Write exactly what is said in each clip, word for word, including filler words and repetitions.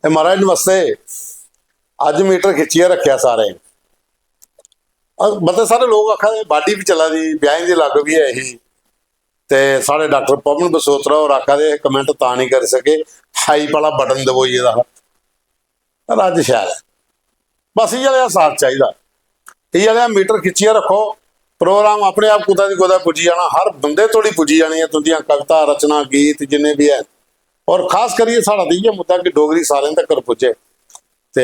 ए महाराज नमस्ते। अज्ज मीटर खिच्चियै रक्खेआ सारें। अ, मते सारे लोक आखा दे बाडी बी चला दी, ब्याहें दी लग्ग बी ऐ ही, ते साढ़े डाक्टर पवन बसोत्रा होर आखा दे कमेंट तां निं करी सके, हाई पला बटन दबोई गेदा हा। पर अज्ज शैल ऐ। बस इ'यै नेहा साथ चाहिदा, इ'यै नेहा मीटर खिच्चियै रक्खो, प्रोग्राम अपने आप कुतै दी कुतै पुज्जी जाना, हर बंदे धोड़ी पुज्जी जानी ऐ तुं'दियां कविता, रचना, गीत जिन्ने बी हैन। और खास करियै साढ़ा ते इ'यै मुद्दा कि डोगरी सारें तगर पुज्जे, ते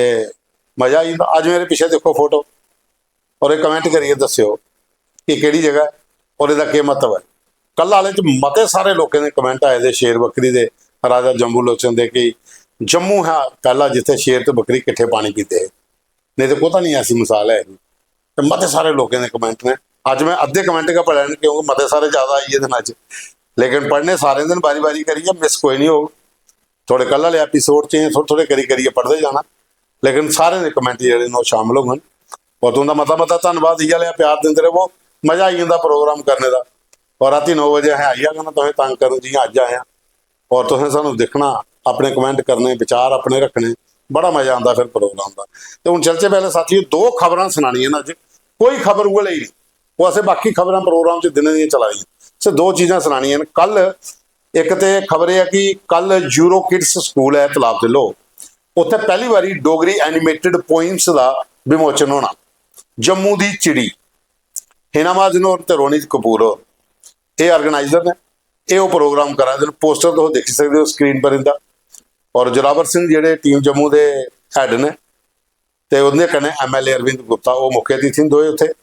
मजा आई जंदा। अज्ज मेरे पिच्छे दिक्खो फोटो, और एह् कमेंट करियै दस्सेओ कि केह्ड़ी जगह ऐ और एह्दा केह् म्हत्तव ऐ। कल आह्ले च मते सारे लोकें दे कमेंट आए दे शेर बकरी दे, राजा जम्बू लोचन दे, कि जम्मू हा पैह्ला जित्थै शेर ते बकरी किट्ठे पानी पींदे हे, नेईं ते कोता निं ऐसी मसाल ऐ ही। ते मते सारे लोकें दे कमेंट ने, अज्ज में अद्धे कमेंट गै पढ़े न क्योंकि मते सारे ज्यादा आई गेदे न अज्ज, लेकिन पढ़ने सारें दे न बारी बारी करियै, मिस कोई निं होग। थोड़े कल आह्ले एपिसोड च इ'यां थोह्ड़े थोह्ड़े करी करियै पढ़दे जाना, लेकिन सारें दे कमेंट जेह्ड़े न ओह् शामिल होङन। और तुं'दा मता मता धन्नबाद, इ'यै लेहा प्यार दिंदे र'वो, मजा आई जंदा प्रोग्राम करने दा। और रातीं नौ बजे असें आई जाना, तुसें तंग करन जि'यां अज्ज आए आं। और तुसें सानूं दिक्खना, अपने कमेंट करने, विचार अपने रक्खने, बड़ा मजा आंदा फिर प्रोग्राम दा। ते हून चलचै पैह्लें साथियो, दो खबरां सनानियां न अज्ज, कोई खबर उ'ऐ लेई निं, ओह् असें बाकी खबरां प्रोग्राम च दिनें दियां चला दियां। असें दो चीजां सनानियां न। कल इक ते खबर एह् ऐ कि कल यूरो किड्स स्कूल ऐ तलाब तिल्लो, उत्थै पैह्ली बारी डोगरी एनिमेटेड पोइम्स दा विमोचन होना। जम्मू दी चिड़ी, हिना महाजन होर ते रोनित कपूर होर एह् ऑर्गेनाइजर न, एह् ओह् प्रोग्राम करा दे न। पोस्टर तुस दिक्खी सकदे ओ स्क्रीन पर इं'दा। और जोरावर सिंह जेह्ड़े टीम जम्मू दे हैड न, ते उं'दे कन्नै एमएलए अरविंद गुप्ता, ओह् मुख्य अतिथि न दोए उत्थै।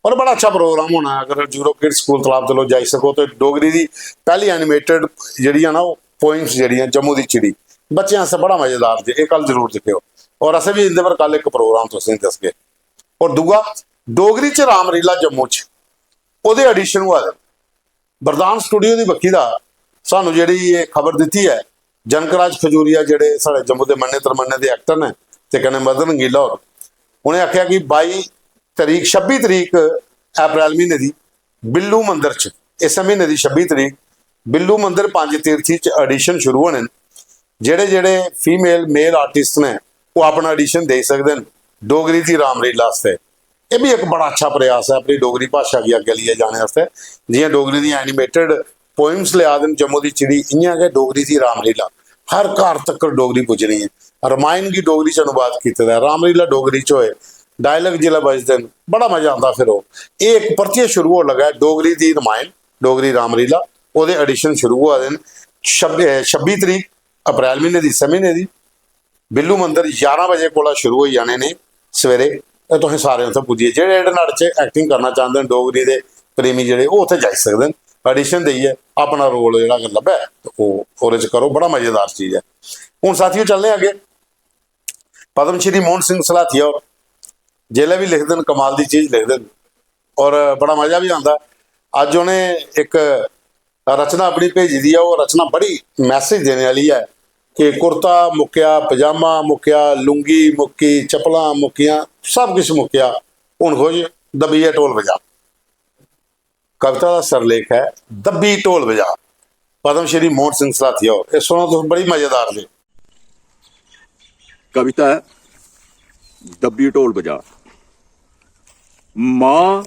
और बड़ा अच्छा प्रोग्राम होना ऐ। अगर यूरो किड्स स्कूल तलाब तिल्लो जाई सको ते डोगरी दी पैह्ली एनिमेटेड जेह्ड़ी ऐ ना, ओह् पोइम्स जेह्ड़ी ऐ जम्मू दी चिड़ी, बच्चें आस्तै बड़ा मजेदार जे, एह् कल जरूर दिक्खेओ। और असें बी इं'दे पर कल इक प्रोग्राम तुसें गी दसगे। और दूआ, डोगरी च रामलीला जम्मू च, ओह्दे ऑडिशन होआ दे। वरदान स्टूडियो दी बक्खी दा सानू जेह्ड़ी एह् खबर दित्ती ऐ, जनकराज खजूरिया जेह्ड़े साढ़े जम्मू दे मन्ने तरमन्ने दे एक्टर न ते कन्नै मदन रंगीला होर, उ'नें आखेआ कि बाई तरीक, छब्बी तरीक अप्रैल म्हीने दी बिल्लू मंदर च, इस्सै म्हीने दी छब्बी तरीक बिल्लू मंदर पंज तीर्थी च ऑडिशन शुरू होने न। जेह्ड़े जेह्ड़े फीमेल, मेल आर्टिस्ट न, ओह् अपना ऑडिशन देई सकदे न डोगरी दी रामलीला आस्तै। एह् बी इक बड़ा अच्छा प्रयास ऐ अपनी डोगरी भाशा गी अग्गें लेइयै जाने आस्तै। जि'यां डोगरी दियां एनिमेटेड पोइम्स लेआ दे न जम्मू दी चिड़ी, इ'यां गै डोगरी दी रामलीला हर घर तक्कर डोगरी पुज्जनी ऐ। रामायण गी डोगरी च अनुवाद कीते दा ऐ, रामलीला डोगरी च होए, डायलॉग जिसलै बजदे न, बड़ा मजा आंदा फिर ओह्। एह् इक परतियै शुरू होन लगा ऐ, डोगरी दी रामायण, डोगरी रामलीला, ओह्दे ऑडिशन शुरू होआ दे न। छब्बी, छब्बी तरीक अप्रैल म्हीने दी, इस्सै म्हीने दी, बिल्लू मंदर ञारां बजे कोला शुरू होई जाने ने सवेरे। ते तुसें सारें उत्थै पुज्जियै, जेह्ड़े जेह्ड़े न्हाड़े च एक्टिंग करना चांह्दे न, डोगरी दे प्रेमी जेह्ड़े, ओह् उत्थै जाई सकदे न, ऑडिशन देइयै अपना रोल जेह्ड़ा अगर लब्भै ते ओह् ओह्दे च करो, बड़ा मजेदार चीज ऐ। हून साथियो, चलने आं अग्गें। पद्म श्री मोहन सिंह सलाथिया होर जिसलै बी लिखदे न, कमाल दी चीज लिखदे न, और बड़ा मजा बी आंदा। अज्ज उ'नें इक रचना अपनी भेजी दी ऐ, ओह् रचना बड़ी मैसेज देने आह्ली ऐ कि कुर्ता मुक्केआ, पजामा मुक्केआ, लुंगी मुक्की, चप्पलां मुक्कियां, सब किश मुक्केआ, हून खुश दब्बियै ढोल बजा। कविता दा सरलेख ऐ दब्बी ढोल बजा, पद्म श्री मोहन सिंह सलाथिया होर। एह् सुनो तुस, बड़ी मजेदार जी। कविता ऐ दब्बी ढोल बजा। मां,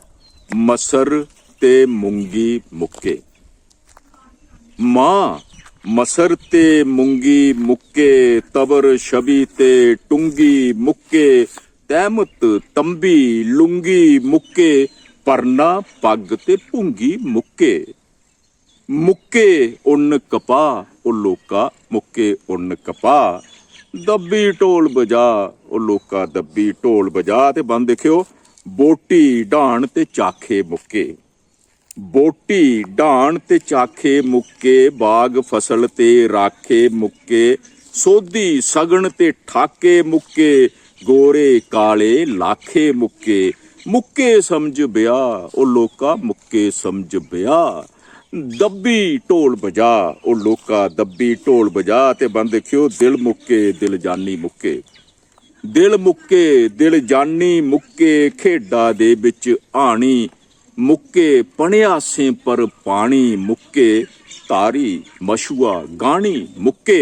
मसर ते मुंगी मुक्के। मां, मसर ते मुंगी मुक्के, तबर, छबी ते टुंगी मुक्के, तैमत, तंबी, लुंगी मुक्के, परना, पग्ग ते भुंगी मुक्के। मुक्के उन्न कपाह्, ओ लोका, मुक्के उन्न कपाह्। दब्बी ढोल बजा, ओ लोका, दब्बी ढोल बजा। ते बंद दिक्खेओ, बोटी, डाह्न ते चाखे मुक्के। बोटी, डाह्न ते चाखे मुक्के, बाग, फसल ते राखे मुक्के, सोधी, सगन ते ठाके मुक्के, गोरे, काले, लाखे मुक्के, मुक्के समझ ब्याह्, ओ लोका, मुक्के समझ ब्याह्। दब्बी ढोल बजा, ओ लोका, दब्बी ढोल बजा। ते बंद दिक्खेओ, दिल मुक्के, दिल जानी मुक्के। दिल मुक्के, दिल जानी मुक्के, खेढा दे बिच हानी मुक्के, पनेआसें पर पानी मुक्के, तारी, मशुआ, गानी मुक्के,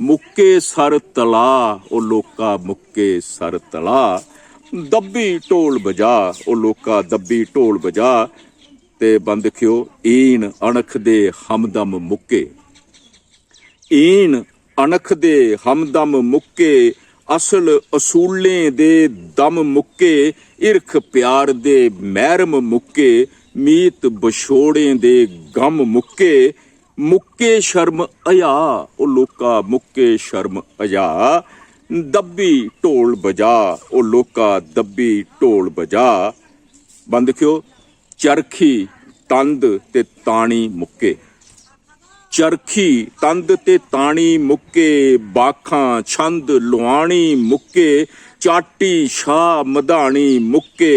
मुक्के सर तला, ओ लोका मुक्के सर तला, दब्बी ढोल बजा, ओ लोका दब्बी ढोल बजा। ते बंद ख्यो, ईन अनख दे हमदम मुक्के। ईन अनख दे हमदम मुक्के, असल असूलें दे दम मुक्के, हिरख प्यार दे मैरम मुक्के, मीत बछोड़ें दे गम मुक्के, मुक्के शर्म हया, ओ लोका मुक्के शर्म हया, दब्बी ढोल बजा, ओ लोका दब्बी ढोल बजा। बंद ख्यो, चरखी, तंद ते तानी मुक्के। चरखी, तंद ते तानी मुक्के, बाखां, छंद, लुआनी मुक्के, चाटी, शाह, मधानी मुक्के,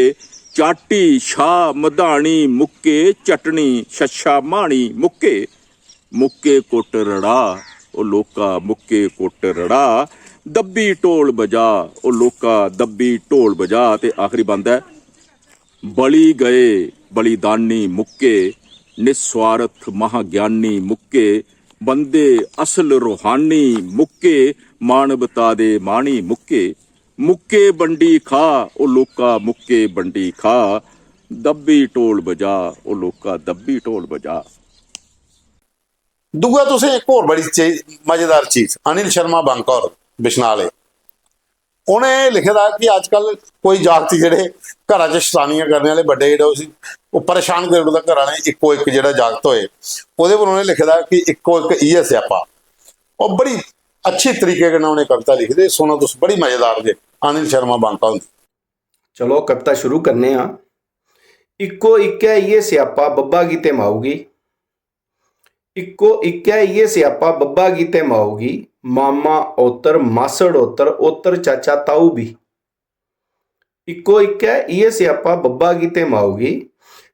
चाटी, शाह, मधानी मुक्के, चटनी, छच्छा, म्हानी मुक्के, मुक्के कुट्ट रड़ा, ओ लोका मुक्के कुट्ट रड़ा, दब्बी ढोल बजा, ओ लोका दब्बी ढोल बजा। ते आखिरी बंद ऐ, बली गए बलिदानी मुक्के, निस्वार्थ महाज्ञानी मुक्के, बंदे असल रूहानी मुक्के, मानवता दे मानी मुक्के, मुक्के बंडी खा, ओ लोका मुक्के बंडी खा, दब्बी ढोल बजा, ओ लोका दब्बी ढोल बजा। दूआ तुसें इक होर बड़ी चे-, मजेदार चीज, अनिल शर्मा बांका होर बिश्नाह आह्ले, उ'नें लिखे दा कि अजकल कोई जागत जेह्ड़े घरा च शतानियां करने आह्ले बड्डे जेह्ड़े उसी ओह् परेशान करी ओड़दा, घरा आह्लें इक्को इक जेह्ड़ा जागत होए, ओह्दे पर उ'नें लिखे दा कि इक्को इक इ'यै स्यापा। ओह् बड़ी अच्छी तरीके कन्नै उ'नें कविता लिखी दी, सुनो तुस, बड़ी मजेदार जे अनिल शर्मा बांका हुंदी। चलो कविता शुरू करने आं। इक्को इक्कै इ'यै स्यापा बब्बा गी ते माऊ गी, इक्को इक्कै इ'यै स्यापा बब्बा गी ते माऊ गी, मामा ओतर, मासड़ ओतर, ओतर चाचा ताऊ बी। इक्को इक्कै इ'यै स्यापा बब्बा गी ते माऊ गी,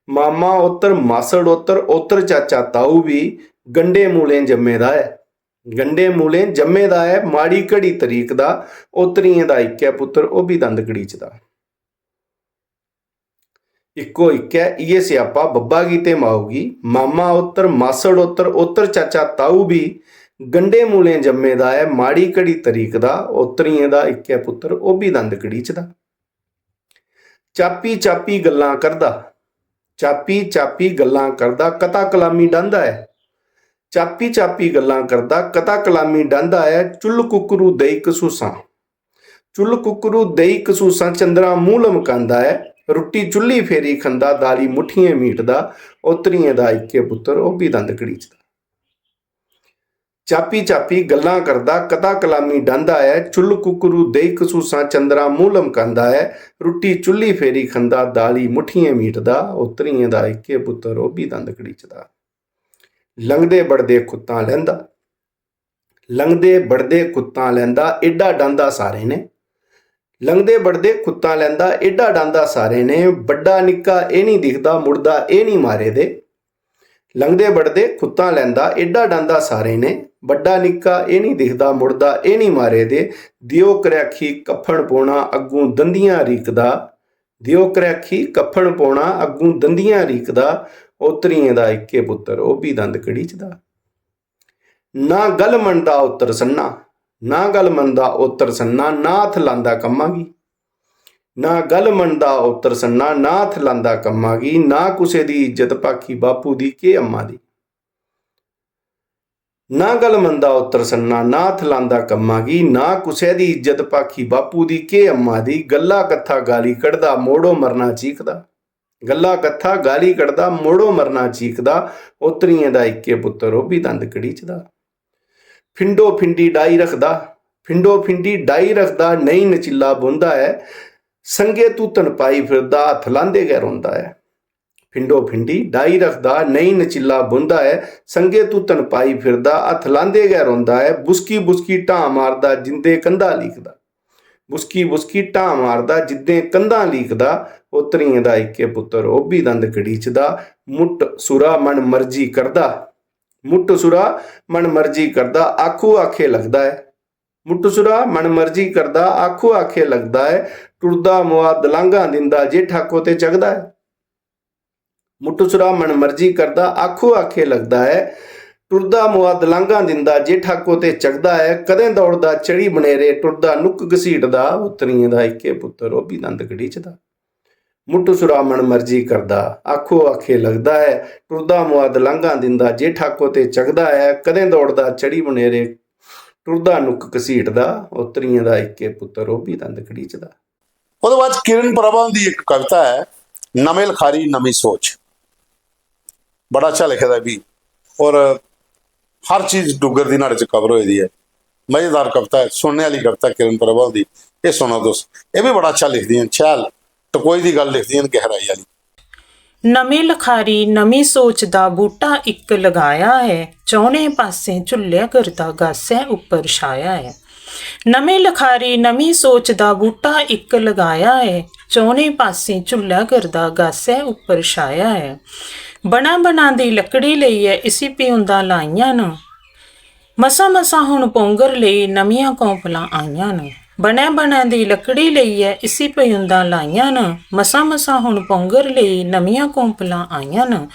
मामा ओतर, मासड़ ओतर, ओतर चाचा ताऊ बी, गंढे मूलें जम्मे दा ऐ। गंढे मूलें जम्मे दा ऐ, माड़ी घड़ी तरीक दा, ओतरियें दा इक्कै पुत्तर, ओह् बी दंद कड़ीचदा। इक्को इक्कै इ'यै स्यापा बब्बा गी ते माऊ गी, मामा ओतर, मासड़ ओतर, ओतर चाचा ताऊ बी, गंढे मूलें जम्मे दा ऐ, माड़ी घड़ी तरीक दा, ओतरियें दा इक्कै पुत्तर, ओह् बी दंद कड़ीचदा। चापी चापी गल्लां करदा, चापी चापी गल्लां करदा, कता कलामी डांह्दा ऐ। चापी चापी गल्लां करदा, कता कलामी डांह्दा ऐ, चुल्ल कुक्करू देई कसूसां। चुल्ल कुक्करू देई कसूसां, चंदरा मूंह् लमकांदा ऐ, रुट्टी चुल्ली फेरी खंदा, दाली मुट्ठियें मीटदा, ओतरियें दा इक्कै पुत्तर, ओह् बी दंद कड़ीचदा। चापी चापी गल्लां करदा, कता कलामी डांह्दा ऐ, चुल्ल कुक्करू देई कसूसां, चंदरा मूंह् लमकांदा ऐ, रुट्टी चुल्ली फेरी खंदा, दाली मुट्ठियें मीटदा, ओतरियें दा इक्कै पुत्तर, ओह् बी दंद कड़ीचदा। लंघदे बड़दे खुत्तां लैंदा, लंघदे बड़दे खुत्तां लैंदा, एड्डा डांह्दा सारें ने। लंघदे बड़दे खुत्तां लैंदा, एड्डा डांह्दा सारें ने, बड्डा निक्का एह् निं दिखदा, मुड़दा एह् निं मारे दे। लंघदे बड़दे खुत्तां लैंदा, एड्डा डांह्दा सारें ने, बड्डा निक्का एह् निं दिखदा, मुड़दा एह् निं मारे दे। देओ करैखी कफन पौना, अग्गूं दंदियां रीकदा। देओ करैखी कफन पौना, अग्गूं दंदियां रीकदा, ओतरियें दा इक्कै पुत्तर, ओह् बी दंद कड़ीचदा। ना गल मनदा ओतर सन्ना, ना गल मनदा ओतर सन्ना, ना हत्थ लांदा कम्मा गी। ना गल मनदा ओतर सन्ना, ना हत्थ लांदा कम्मा गी, ना कुसै दी इज्जत भाखी बापू दी केह् अम्मा दी। ना गल मनदा ओतर सन्ना, ना हत्थ लांदा कम्मा गी, ना कुसै दी इज्जत भाखी बापू दी केह् अम्मा दी, गल्ला कत्था गाली कढदा, मोड़ो मरना चीखदा। गल्ला कत्था गाली कढदा, मोड़ो मरना चीखदा, ओतरियें दा इक्कै पुत्तर, ओह् बी दंद कड़ीचदा। फिंडो फिंडी डाही रखदा, फिंडो फिंडी डाही रखदा, नेईं नचिल्ला बौंह्दा ऐ, संगे धूतन पाई फिरदा, हत्थ लांदे गै रौंह्दा ऐ। फिंडो फिंडी डाही रखदा, नेईं नचिल्ला बौंह्दा ऐ, संगे धूतन पाई फिरदा, हत्थ लांदे गै रौंह्दा ऐ, बुसकी बुसकी ढां मारदा, जिंदे कंधा लीकदा। बुसकी बुसकी ढां मारदा, जिद्दें कंधां लीकदा, ओतरियें दा इक्कै पुत्तर, ओह् बी दंद कड़ीचदा। मुट्ट सुरा मन मर्जी करदा, मुट्ट सुरा मन मर्जी करदा, आखू आखे लगदा ऐ। मुट्ट सुरा मन मर्जी करदा, आखू आखे लगदा ऐ। टुरदा मोआ दलांगां दिंदा, जे ठाको ते चगदा ऐ। मुट्ट सुरा मन मर्जी करदा, आखू आखे लगदा ऐ। टुरदा मुआ दलांघां दिंदा, जे ठाको ते चकदा ऐ। कदें दौड़दा चढ़ी बनेरे, टुरदा नुक्क घसीटदा, ओतरियें दा इक्के पुत्तर, ओह् बी दंद कड़ीचदा। मुट्टू सुरामन मर्जी करदा, आखो आखे लगदा ऐ। टुरदा मुआ दलांघां दिंदा, जे ठाको ते चकदा ऐ। कदें दौड़दा चढ़ी बनेरे, टुरदा नुक्क घसीटदा, ओतरियें दा इक्के पुत्तर, ओह् बी दंद कड़ीचदा। ओह्दे बाद किरण प्रभा हुंदी इक कविता ऐ, नमें लखारी नमीं सोच। बड़ा अच्छा लिखे दा बी, और हर चीज डुग्गर दी न्हाड़े च कवर होई दी ऐ। मजेदार कविता ऐ, सुनने आह्ली कविता ऐ किरण प्रभा हुंदी। एह् सुनो तुस, एह् बी बड़ा अच्छा लिखदियां न, शैल टकोई दी गल्ल लिखदियां न, गैहराई आह्ली। नमें लखारी नमीं सोच दा बूह्टा इक लगाया ऐ, चौनें पासें झुल्लै करदा गासै उप्पर छाया ऐ। नमें लखारी नमीं सोच दा बूह्टा इक लगाया ऐ, चौनें पासें झुल्लै करदा गासै उप्पर छाया ऐ। बना बना दी लकड़ी लेइयै इसी पियुंदां लाइयां न। मसां मसां हुन पौंगर लेई नमियां कौंपलां आइयां न। बनै बनै दी लकड़ी लेइयै इसी पियुंदां लाइयां न। मसां मसां हुन पौंगर लेई नमियां कौंपलां आइयां न।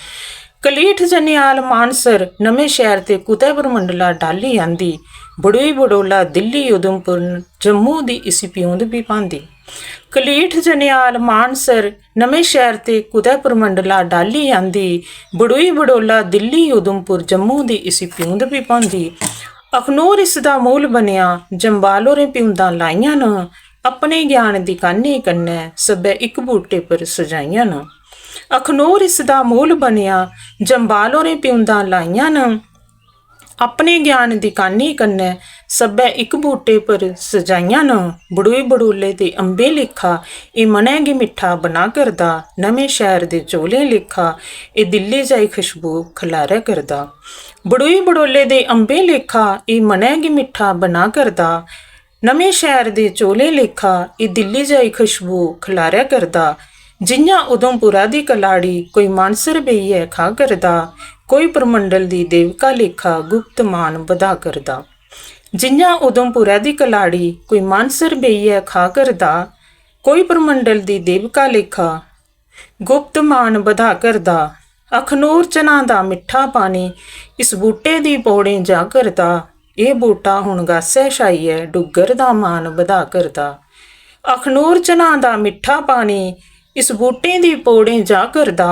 कलीठ जनेआल मानसर नमें शैह्र ते कुतै परमंडला डाह्ल्ली आंदी। बड़ोई बड़ोला दिल्ली उधमपुर जम्मू दी इसी पियुंद बी भांदी। कलीठ जनेआल मानसर नमें शैह्र ते कुतै परमंडला डाह्ल्ली आंदी। बड़ोई बड़ोला दिल्ली उधमपुर जम्मू दी इसी पियुंद बी भांदी। अखनूर इसदा मूल बनेआ, जम्वाल होरें पियुंदां लाइयां न। अपने ज्ञान दी कान्नी कन्नै सब्भै इक बूह्टे पर सजाइयां न। अखनूर इसदा मूल बनेआ, जम्वाल होरें पियुंदां लाइयां न। अपने ज्ञान दी कान्नी कन्नै सब्भै इक बूह्टे पर सजाइयां न। बड़ोई बड़ोले दे अम्बें लेखा एह् मनै गी मिट्ठा बना करदा। नमें शैह्र दे चौलें लेखा एह् दिल्ली जाई खुशबू खलारै करदा। बड़ोई बड़ोले दे अम्बें लेखा एह् मनै गी मिट्ठा बना करदा। नमें शैह्र दे चौलें लेखा एह् दिल्ली जाई खुशबू खलारै करदा। जि'यां उधमपुरा दी कलाड़ी कोई मानसर बेहियै खा करदा, कोई परमंडल दी देवका लेखा गुप्त मान बधा करदा। जि'यां उधमपुरै दी कलाड़ी कोई मानसर बेहियै खा करदा, कोई परमंडल दी देवका लेखा गुप्त मान बधा करदा। अखनूर चन्हां दा मिट्ठा पानी इस बूह्टे दी पौड़ें जा करदा। एह् बूह्टा हुन गासै छाइयै डुग्गर दा मान बधा करदा। अखनूर चन्हां दा मिट्ठा पानी इस बूह्टें दी पौड़ें जा करदा।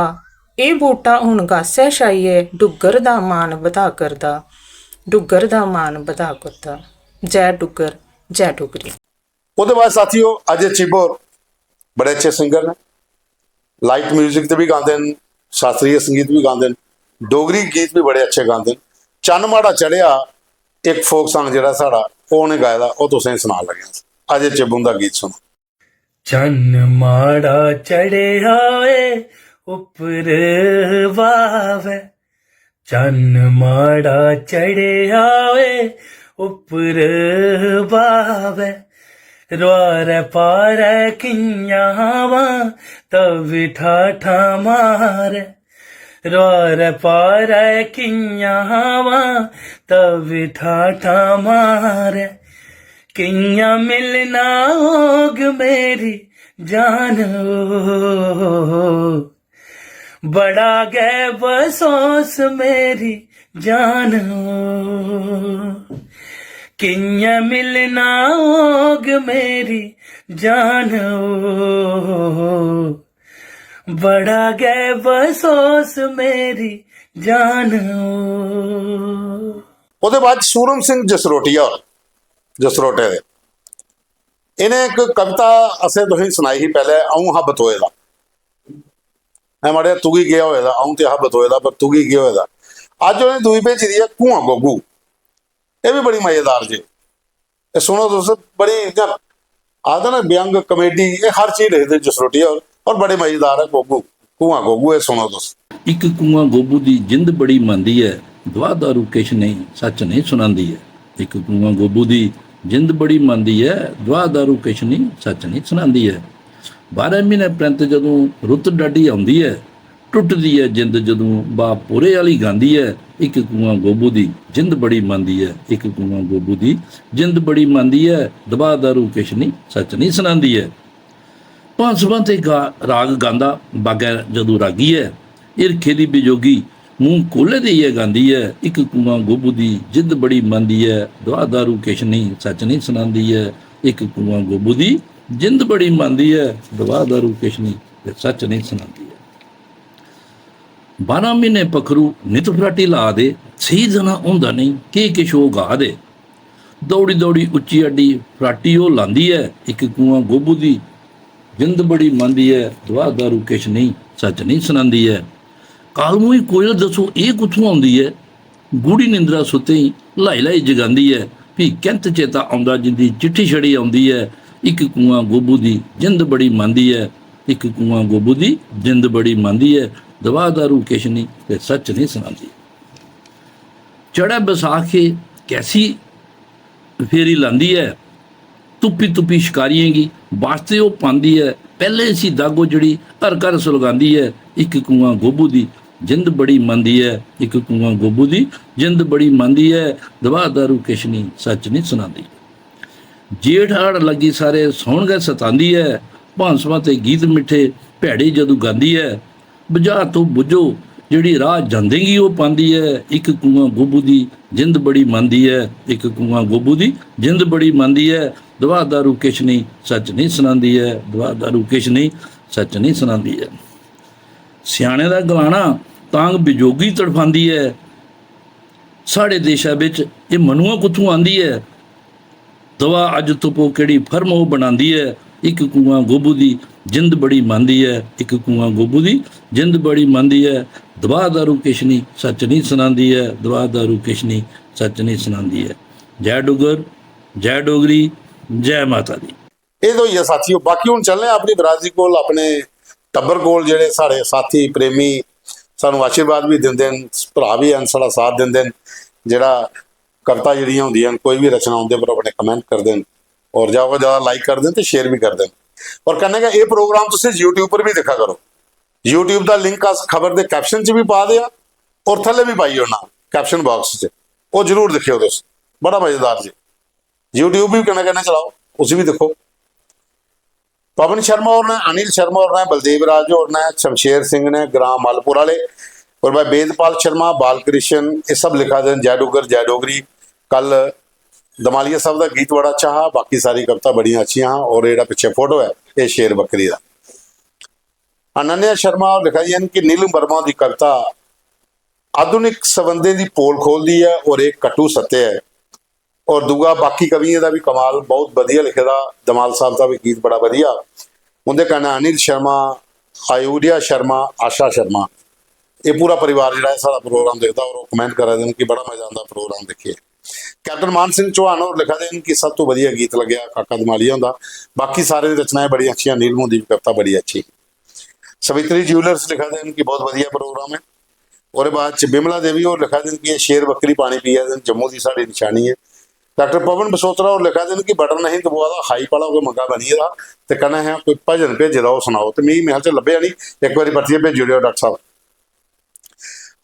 एह् बूह्टा हुन गासै छाइयै डुग्गर दा मान बधा करदा। डुग्गर दा मान बधा करदा। जै डुग्गर, जै डोगरी। ओह्दे बाद साथियो, अजय चिब होर बड़े अच्छे सिंगर न। लाइट म्यूजिक ते बी गांदे न, शास्त्रीय संगीत बी गांदे न, डोगरी गीत बी बड़े अच्छे गांदे न। चन्न माड़ा चढ़ेआ, इक फोक सांग जेह्ड़ा साढ़ा, ओह् उ'नें गाए दा, ओह् तुसें सनान लगे आं। अजय चिब हुंदा गीत सुनो। चन्न माड़ा चढ़ेआ वे उप्पर बावे, चन्न माड़ा चढ़ेआ वे उप्पर बावे। रुआरै पारै कि'यां आवां तब ठाठां मारै, रुआरै पारै कि'यां आवां तब ठाठां मारै। कि'यां मिलना होग मेरी जान ओ, बड़ा गै बसोस मेरी जान ओ। कि'यां मिलना होग मेरी जान ओ, बड़ा गै बसोस मेरी जान ओ। ओह्दे बाद सूरम सिंह जसरोटिया होर, जसरोटे दे, इ'नें इक कविता असें तुसेंगी सनाई ही पैह्लें, अ'ऊं हा बतोए दा। ऐ माड़े, तुगी केह् होए दा, अ'ऊं ते हा बतोए दा, पर तुगी केह् होए दा। अज्ज उ'नें दूई भेजी दी ऐ, कुआं गोगू। एह् बी बड़ी मजेदार जी। एह् सुनो तुस, बड़ी इ'यां आखदे ना व्यंग, कॉमेडी, एह् हर चीज लिखदे जसरोटिया होर, और बड़े मजेदार ऐ गोगू, कुआं गोगू। एह् सुनो तुस। इक कुआं गोबू दी जिंद बड़ी मांदी ऐ, दुआ दारू किश नेईं, सच्च नेईं सनांदी ऐ। इक कुआं गोबू दी जिंद बड़ी मांदी ऐ, दुआ दारू किश नेईं, सच्च नेईं सनांदी ऐ। बारां म्हीने परैंत जदूं रुत्त डाढी औंदी ऐ, टुटदी ऐ जिंद जदूं बा पूरे आह्ली गांदी ऐ। इक कुआं गोबू दी जिंद बड़ी मांदी ऐ, इक कुआं गोबू दी जिंद बड़ी मांदी ऐ, दबा दारू किश नेईं, सच्च नेईं सनांदी ऐ। भांस भांते गा राग गांदा बागै जदूं रागी ऐ, हिरखै दी बजोगी मूंह कोले देइयै गांदी ऐ, इक कुआं गोबू दी जिंद बड़ी मंदी ऐ, दवा दारू किश नेईं सच नेईं सनांदी ऐ। इक कुआं गोबू दी जिंद बड़ी मंदी ऐ, दवा दारू किश नेईं ते सच नेईं सनांदी ऐ। बारां म्हीने पक्खरू नित फराटी ला दे, सेही दना होंदा नेईं केह् किश ओह् गा दे। दौड़ी दौड़ी उच्ची अड्डी फराटी ओह् लांदी ऐ, इक कुआं गोबू दी जिंद बड़ी मंदी ऐ, दवा दारू किश नेईं सच नेईं सनांदी ऐ। कालमूही कोयल दस्सो एह् कुत्थूं औंदी ऐ, गूढ़ी निंदरा सुत्ते गी ल्हाई ल्हाई जगांदी ऐ। फ्ही कैंत चेता औंदा जिंदी चिट्ठी छड़ी औंदी ऐ, इक कुआं गोबू दी जिंद बड़ी मंदी ऐ, इक कुआं गोबू दी जिंद बड़ी मंदी ऐ, दवा दारू किश नेईं ते सच नेईं सनांदी। चढ़ै बसाख एह् कैसी फेरी लांदी ऐ, तुप्पी तुप्पी शकारियें गी बास्ते ओह् पांदी ऐ। पैह्ले इसी दागो जेह्ड़ी हर घर सुलगांदी ऐ, इक कुआं गोबू दी जिंद बड़ी मंदी ऐ, इक कुआं गोबू दी जिंद बड़ी मंदी ऐ, दवा दारू किश नेईं सच नेईं सनांदी। जेठ हाड़ लग्गी सारे सौन गै सतांदी ऐ, भांसमा ते गीत मिट्ठे भैड़े जदूं गांदी ऐ। बुझा तो बुझो जेह्ड़ी राह जंदे गी ओह् पांदी ऐ, इक कुआं गोबू दी जिंद बड़ी मंदी ऐ, इक कुआं गोबू दी जिंद बड़ी मंदी ऐ, दवा दारू किश नेईं सच नेईं सनांदी ऐ, दवा दारू किश नेईं सच नेईं सनांदी ऐ। स्याने दा गलाना तांग बिजोगी तड़फांदी ऐ, साढ़े देशा बिच एह् मनुआ कुत्थूं आंदी ऐ? दवा अज्ज तुप्पो केह्ड़ी फर्म ओह् बनांदी ऐ, इक कुआं गोबू दी जिंद बड़ी मंदी ऐ, इक कुआं गोबू दी जिंद बड़ी मंदी ऐ। दवा दारू किश नेईं सच नेईं सनांदी ऐ, दवा दारू किश नेईं सच नेईं सनांदी ऐ। जै डुग्गर, जै डोगरी, जै माता दी। एह् ते होई गेआ साथियो। बाकी हून चलने आं अपनी बरादरी कोल, अपने टब्बर कोल, जेह्ड़े साढ़े साथी प्रेमी सानू आशीर्वाद बी दिंदे न, भ्राऽ बी हैन, साढ़ा साथ दिंदे न, जेह्ड़ा कविता जेह्ड़ियां होंदियां न, कोई बी रचना, उं'दे पर अपने कमेंट करदे न और जैदा कोला जैदा लाइक करदे न ते शेयर बी करदे न। और कन्नै गै एह् प्रोग्राम तुसें यूट्यूब पर बी दिक्खा करो। यूट्यूब दा लिंक अस खबर दे कैप्शन च बी पा दे आं और थल्ले बी पाई ओड़ना कैप्शन बाक्स च, ओह् जरूर दिक्खेओ तुस, बड़ा मजेदार जी। यूट्यूब बी कन्नै कन्नै चलाओ, उसी बी दिक्खो। पवन शर्मा होर ने, अनिल शर्मा होर ने, बलदेव राज होर ने, शमशेर सिंह ने, ग्राम मालपुर आह्ले, और भाई वेदपाल शर्मा, बालकृष्ण, एह् सब लिखा दे न, जय डुग्गर जय डोगरी। कल दमालिया साहब दा गीत बड़ा अच्छा हा, बाकी सारी कविता बड़ियां अच्छियां हां। और जेह्ड़ा पिच्छे फोटो ऐ, एह् शेर बक्करी दा। अनन्या शर्मा होर लिखा दियां न कि नीलम वर्मा दी कविता आधुनिक संबंधें दी पोल खोलदी ऐ और एह् कटु सत्य ऐ। और दूआ बाकी कवियें दा बी कमाल, बहुत बधिया लिखे दा। दमाल साहब दा बी गीत बड़ा बधिया। उं'दे कन्नै अनिल शर्मा, आयुर्या शर्मा, आशा शर्मा, एह् पूरा परिवार जेह्ड़ा ऐ साढ़ा प्रोग्राम दिखदा और ओह् कमेंट करा दे न कि बड़ा मजा आंदा प्रोग्राम दिक्खियै। कैप्टन मान सिंह चौहान होर लिखा दे न कि सब तों बधिया गीत लग्गेआ काका दमालिया हुंदा। बाकी सारें दी रचनाएं बड़ियां अच्छियां, नीलम हुंदी बी कविता बड़ी अच्छी। सवित्री ज्यूलर्स लिखा दे न कि बहुत बधिया प्रोग्राम ऐ। ओह्दे बाद च बिमला देवी होर लिखा दे न कि एह् शेर बक्करी पानी पिया दे न, जम्मू दी साढ़ी निशानी ऐ। डाक्टर पवन बसोत्रा होर लिखा दे न कि बटन नहीं दबोआ दा, हाई पाला कोई मंगा बनी गेदा ते कन्नै असें कोई भजन भेजे दा, ओह् सनाओ। ते मिगी मेल च लब्भेआ निं, इक बारी परतियै भेजी ओड़ेओ डाक्टर साहब।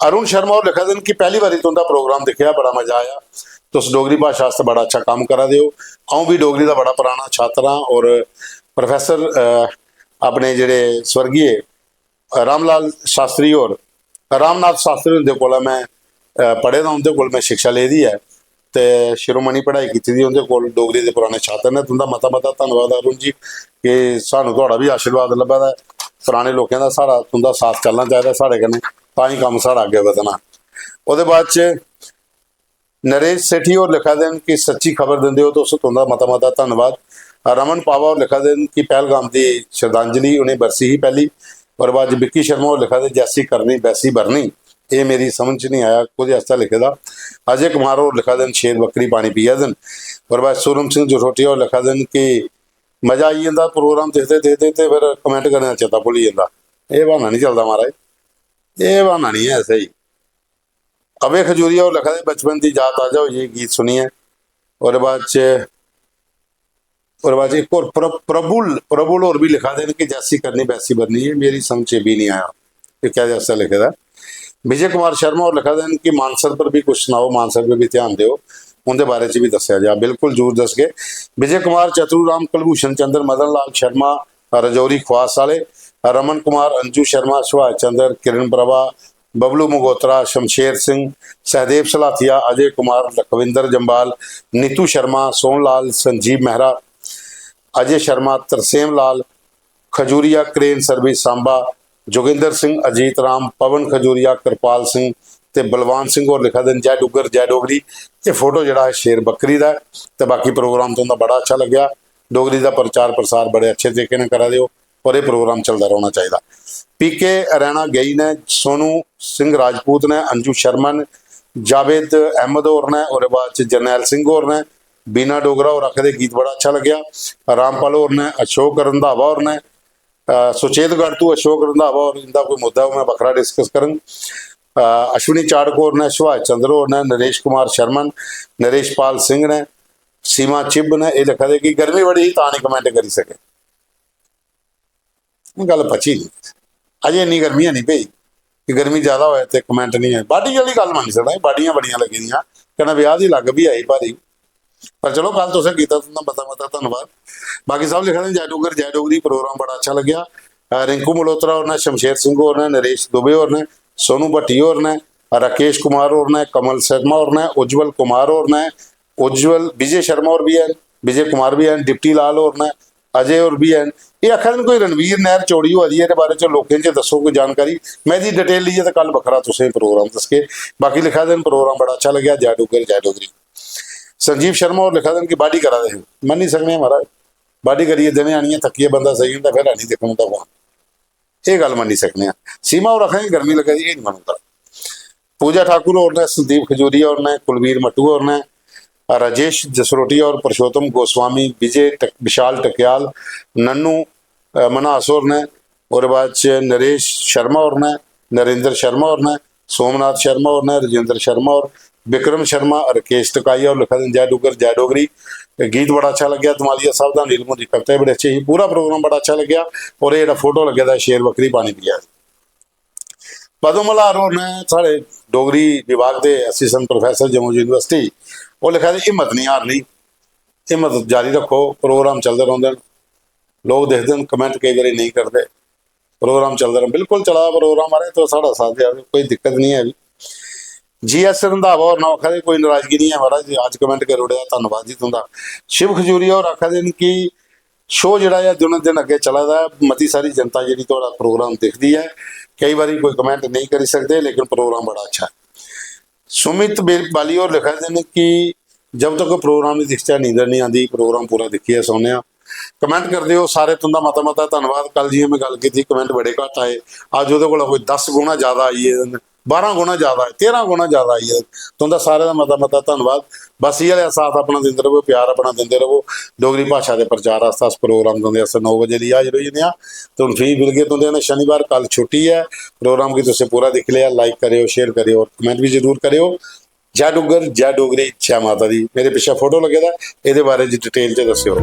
अरुण शर्मा होर लिखा दे न कि पैह्ली बारी तुं'दा प्रोग्राम दिक्खेआ, बड़ा मजा आया, तुस डोगरी भाशा आस्तै बड़ा अच्छा कम्म करा दे ओ। अ'ऊं बी डोगरी दा बड़ा पराना छात्र आं और प्रोफेसर, अ, अपने जेह्ड़े स्वर्गीय रामलाल शास्त्री होर, रामनाथ शास्त्री हुंदे कोला में, अ, पढ़े दा, उं'दे कोल में शिक्षा लेई दी ऐ ते शिरोमणि पढ़ाई कीती दी उं'दे कोल, डोगरी दे पराने छात्र न। तुं'दा मता मता धन्नवाद अरुण जी कि सानू थुआढ़ा बी आशीर्वाद लब्भा दा ऐ, पराने लोकें दा साढ़ा, तुं'दा साथ चलना चाहिदा साढ़े कन्नै, तां ही कम्म साढ़ा अग्गें बधना। ओह्दे बाद च नरेश सेठी होर लिखा दे न कि सच्ची खबर दिंदे ओ तुस, तुं'दा मता मता धन्नवाद। रमन पावा होर लिखा दे न कि पहलगाम दी श्रद्धांजलि, उ'नें बरसी ही पैह्ली। और बाद च विक्की शर्मा होर लिखा दे, जैसी करनी बैसी भरनी, एह् मेरी समझ च निं आया कोह्दे आस्तै लिखे दा। अजय कुमार होर लिखा दे न, शेर बक्करी पानी पिया दे न। और बाद सूरम सिंह जसरोटिया होर लिखा दे न कि मजा आई जंदा प्रोग्राम दिखदे दिखदे ते फिर कमेंट करने दा चेता भुल्ली जंदा। एह् ब्हाना निं चलदा महाराज, एह् ब्हाना निं ऐ स्हेई। अभय खजूरिया होर लिखा दे, बचपन दी याद ताजा होई गेई गीत सुनियै। ओह्दे बाद च, ओह्दे बाद च इक होर प्र-, प्रबुल, प्रबुल होर बी लिखा दे न कि जैसी करनी बैसी बननी है, मेरी समझ च बी निं आया एह् कैह्दे आस्तै लिखे दा ऐ। विजय कुमार शर्मा होर लिखा दे न कि मानसर पर बी कुछ सनाओ, मानसर पर बी ध्यान देओ, उं'दे बारे च बी दस्सेआ जा। बिल्कुल जरूर दसगे। विजय कुमार, चतरू राम, कुलभूषण चंद्र, मदन लाल शर्मा, रजौरी खवास आह्ले, रमन कुमार, अंजू शर्मा, सुभाष चंद्र, किरण प्रभा, बबलू मगोत्रा, शमशेर सिंह, सहदेव सलाथिया, अजय कुमार, लखविंदर जम्बाल, नीतू शर्मा, सोहन लाल, संजीव मेहरा, अजय शर्मा, तरसेम लाल, खजूरिया, क्रेन सर्विस सांबा, जोगिंदर सिंह, अजीत राम, पवन खजूरिया, कृपाल सिंह ते बलवान सिंह होर लिखा दे न, "जय डुग्गर, जय डोगरी।" एह् फोटो जेह्ड़ा ऐ शेर बकरी दा ऐ। ते बाकी प्रोग्राम तुं'दा बड़ा अच्छा लग्गेआ। डोगरी दा प्रचार प्रसार बड़े अच्छे तरीके कन्नै करा दे ओ और एह् प्रोग्राम चलदा रौह्ना चाहिदा। पी के रैना गेई ने, सोनू सिंह राजपूत ने, अंजू शर्मा ने, जावेद अहमद होर ने, ओह्दे बाद च जरनैल सिंह होर ने, बीना डोगरा होर आखदे गीत बड़ा अच्छा लग्गेआ, रामपाल होर ने, अशोक रंधावा होर ने, अ, सुचेत गढ़ तू अशोक रंधावा होर, इंदा कोई मुद्दा होऐ मैं बक्खरा डिस्कस करङ। अ, अश्विनी चाड़क होर ने, सुभाष चंद्र होर ने, नरेश कुमार शर्मन, नरेश पाल सिंह ने, सीमा चिब ने, एह् लिखा दे कि गर्मी बड़ी ही तां नहीं कमेंट करी सके। गल्ल पची नहीं, अजें इन्नी गर्मी है नहीं पेई कि गर्मी ज्यादा होए ते कमेंट नहीं है। बाडी आह्ली गल्ल मन्नी सकदा, बाडियां बड़ियां लग्गी दियां, कन्नै ब्याह दी लग्ग बी आई भारी। पर चलो, कल तुसें कीता, तुंदा मता मता धन्नवाद। बाकी सब लिखा दे, "जय डुग्गर, जय डोगरी, प्रोग्राम बड़ा अच्छा लग्गेआ।" अ, रिंकू मल्होत्रा होर ने, शमशेर सिंह होर ने, नरेश दुबे होर ने, सोनू भट्टी होर ने, राकेश कुमार होर ने, कमल शर्मा होर ने, उज्जवल कुमार होर ने, उज्जवल, विजय शर्मा होर बी हैन, विजय कुमार बी हैन, डिप्टी लाल होर ने, अजय होर बी हैन। एह् आखा दे न कोई रणवीर नैह्र चौड़ी होआ दी ऐ, एह्दे बारे च लोकें च दस्सो कोई जानकारी। मैं एह्दी डिटेल लेइयै ते कल बक्खरा तुसें प्रोग्राम दसगे। बाकी लिखा दे न, "प्रोग्राम बड़ा अच्छा लग्गेआ, जय डुग्गर, जय डोगरी।" संजीव शर्मा होर लिखा दे न कि बाडी करा दे हे, मन्नी सकने आं महाराज, बाडी करियै दिनें आनियै थक्कियै बंदा सेई जंदा, फिर हैनी दिक्खन होंदा फोन, एह् गल्ल मन्नी सकने आं। सीमा होर आखा दे गर्मी लग्गा दी, एह् निं मनदा। पूजा ठाकुर होर ने, संदीप खजूरिया होर ने, कुलवीर मट्टू होर ने, राजेश जसरोटिया होर, पुरुषोत्तम गोस्वामी, विजय टक-, विशाल टकयाल, नन्नू, अ, मन्हास होर ने, ओह्दे बाद च नरेश शर्मा होर ने, नरेंद्र शर्मा होर ने, सोमनाथ शर्मा होर ने, राजेंद्र शर्मा होर, विक्रम शर्मा, राकेश टकाइया होर लिखा दे न, "जय डुग्गर, जय डोगरी।" गीत बड़ा अच्छा लग्गेआ, दमालिया साहब दा, नीलम हुंदी कविता बी बड़ी अच्छी ही। पूरा प्रोग्राम बड़ा अच्छा लग्गेआ। और एह् जेह्ड़ा फोटो लग्गे दा, शेर बकरी पानी पिया दी। पद्म मल्हार होर ने, साढ़े डोगरी विभाग दे असिस्टेंट प्रोफेसर जम्मू यूनिवर्सिटी, ओह् लिखा दे, "हिम्मत निं हारनी, हिम्मत जारी रक्खो, प्रोग्राम चलदे रौंह्दे न, लोक दिखदे न, कमेंट केईं बारी नेईं करदे, प्रोग्राम चलदा रौह्ना।" बिल्कुल चला दा प्रोग्राम, महाराज, तुस साढ़ा साथ देआ दे, कोई दिक्कत निं है बी। जी एस रंधावा होर ना आखा दे, "कोई नाराजगी निं है महाराज, अज्ज कमेंट करी ओड़ेआ, धन्नवाद जी तुं'दा।" शिव खजूरिया होर आखा दे न कि शो जेह्ड़ा ऐ दिनों दिन अग्गें चला दा ऐ, मती सारी जनता जेह्ड़ी थुआढ़ा प्रोग्राम दिखदी ऐ, केईं बारी कोई कमेंट नेईं करी सकदे, लेकिन प्रोग्राम बड़ा अच्छा ऐ। सुमित बे-, बाली होर लिखा दे न कि "जब तक प्रोग्राम निं दिखचै, नींदर निं आंदी, प्रोग्राम पूरा दिक्खियै सौने आं।" कमेंट करदे ओ सारे, तुं'दा मता मता धन्नवाद। कल जि'यां में गल्ल कीती, कमेंट बड़े घट्ट आए, अज्ज ओह्दे कोला कोई दस गुणा ज्यादा आई गे न, बारां गुणा ज्यादा, तेरां गुणा ज्यादा आई गे न। तुं'दा सारें दा मता मता धन्नवाद। बस इ'यै लेआ साथ अपना दिंदे र'वो, प्यार अपना दिंदे र'वो। डोगरी भाशा दे प्रचार आस्तै अस प्रोग्राम तुं'दे आस्तै नौ बजे लेइयै हाजर होई जन्ने आं। ते हून फ्ही मिलगे तुं'दे कन्नै शनिवार, कल छुट्टी ऐ। प्रोग्राम गी तुसें पूरा दिक्खी लेआ, लाइक करेओ, शेयर करेओ और कमेंट बी जरूर करेओ। जय डुग्गर, जय डोगरी, जय माता दी। मेरे पिच्छे फोटो लग्गे दा, एह्दे बारे च डिटेल च दस्सेओ।